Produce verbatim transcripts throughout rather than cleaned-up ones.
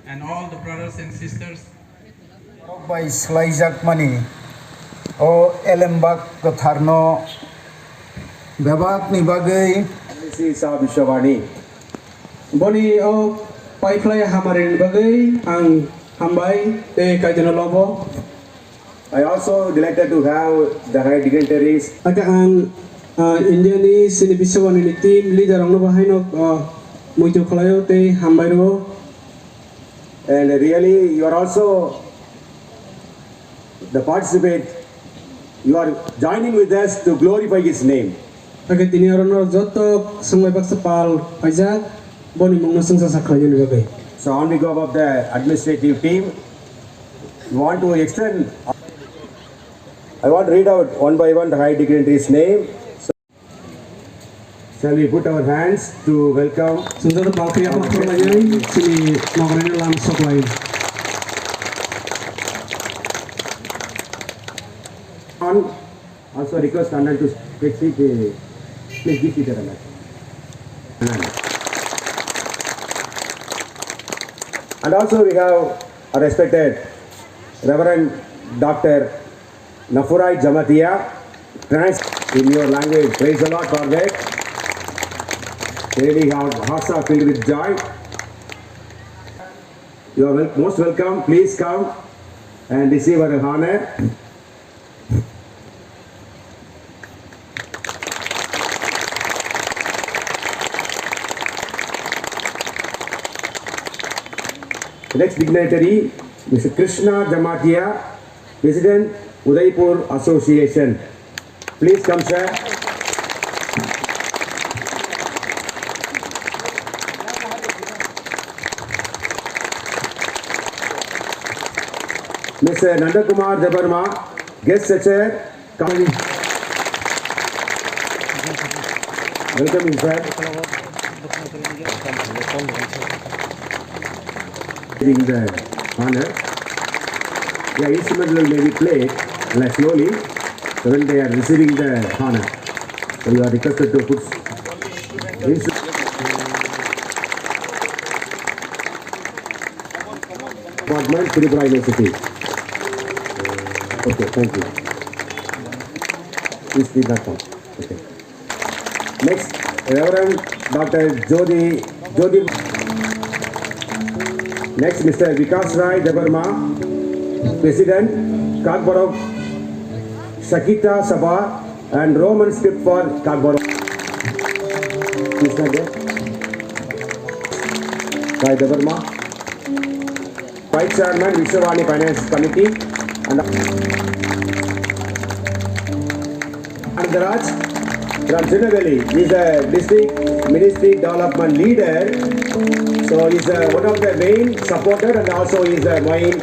And all the brothers and sisters. Borok bai swlaijakmani o elembak kwtharno bebakni bagwi. Sri Sa Vishwavani. Boni o paiphlai hamarini bagwi ang hambai tei kaitorno lobo. I also delighted to have the high dignitaries. Aka ang, ah, India ni sini Biswabani ni team leader rokno bo haino, ah, muitu khlaio tei hambai rwo. And really, you are also the participate. You are joining with us to glorify His name. Hakhe tini oro norok joto swngbai baksa pal phaijak, boni mungno chwngsa sak khlainani bagwi. So on behalf of the administrative team, we want to extend, I want to read out one by one the high dignitaries' name. So, shall we put our hands to welcome? Chwng joto pal khe yaphang phurlainai chini nogorino lam soklai. On. Also request Anand to take seat, eh, please give seat at Anand. And also we have a respected Reverend Doctor Nafurai Jamatia, trans in your language. Praise the Lord for that. Really heart, hearts are filled with joy. You are wel-, most welcome. Please come and receive our honor. The next dignitary, Mister Krishna Jamatia, President, Udaipur Association. Please come, sir. Mister Nanda Kumar Debbarma, guest lecturer, Kamani. Welcome, sir. Receiving the honor. Yeah, instrumental may be played, like, slowly, so when they are receiving the honor. So you are requested to put instru- Department, Tripura University. Okay, thank you. Please leave that one. Okay. Next, Reverend Doctor Jodi, Jodi. Next, Mister Vikas Rai Debbarma, President, Kakborok Sakita Sabha and Roman script for Kakborok. Krishna Dey. Rai Debbarma. Vice Chairman, Vishwavani Finance Committee, and Anandaraj from Tirunelveli is a district ministry development leader. So he's, uh, one of the main supporter and also is a main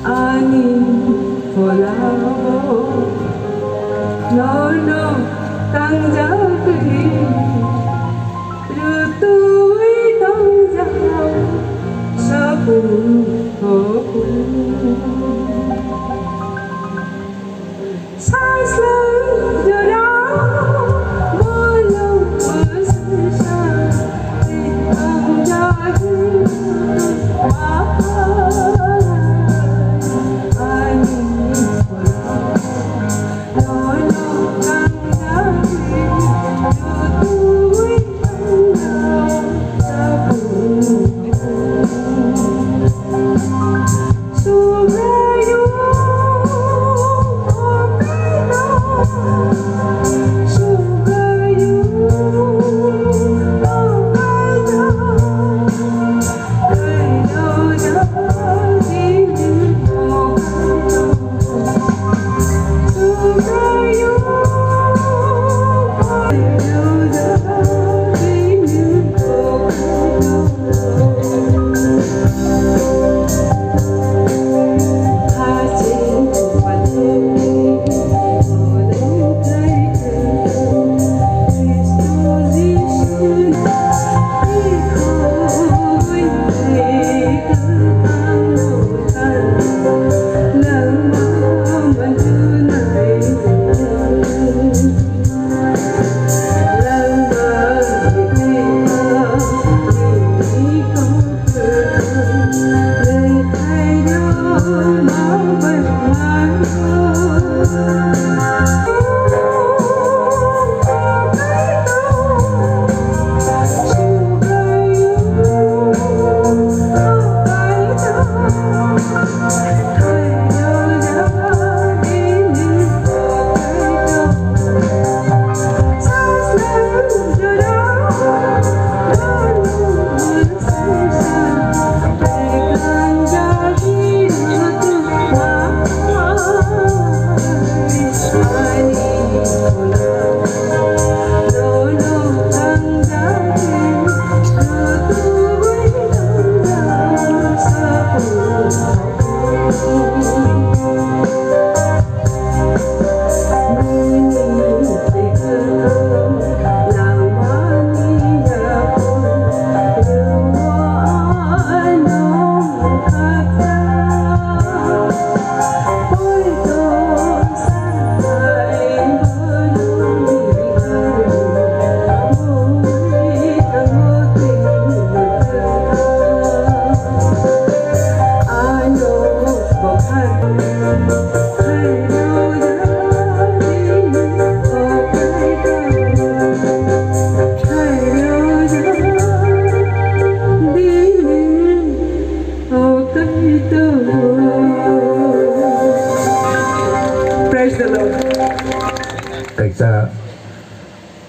Ani pholao nono tangjagwi rutui tangjak sapung hopung. Saislwng jora bolong bwswsa tei tangjagwi ani pholao nono tangjagwi rutui tangjak sapung hopung.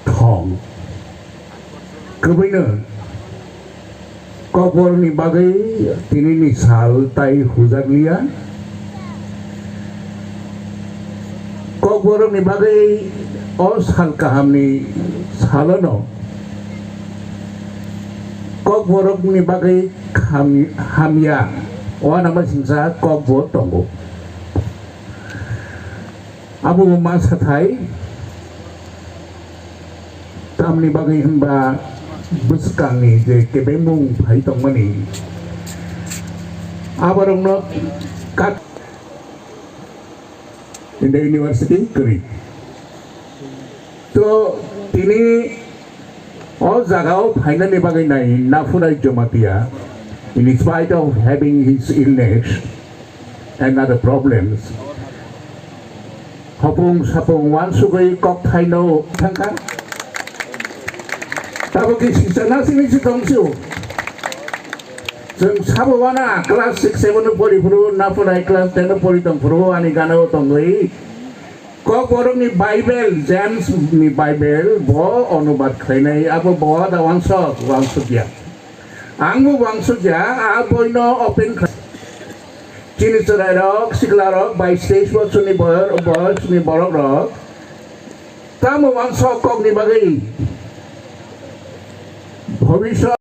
thong. Kwbwino Kokborokni bagwi tinini sal tai hujakliya. Kokborokni bagwi o sal kahamni salono Kokborokni bagwi kham-, hamya uanama singcha Kokbo tongo. Abo bo ma sathai. Tamni bagwi hwnba bwskangni je kebengmung phai tongmani, aborokno kat in the university kwrwi. To tini o jagao phainani bagwi nai Nafurai Jamatia, in spite of having his illness and other problems, hopung sapung uansugwi kokthaino thangkha. Tabuk khe sisa nasini si tongsu. Chwng sabo wana class six seven o pori phuru, Nafurai class ten o pori tong phuru, ani gana o tongwi Kokborokni Bible, James ni Bible bo onubad khlainai, abo bo da wansok, wansukya. Ang bo wansukya, a boino open khlai. Chini chwrairok, siklarok, bais teis bochorni boyor-, boyosni borokrok, tamo wansok kokni bagwi? Bhobishyot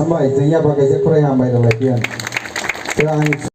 Hambai, chwng yapha kaisa khwrai hambai rwlai phiya. Tei ang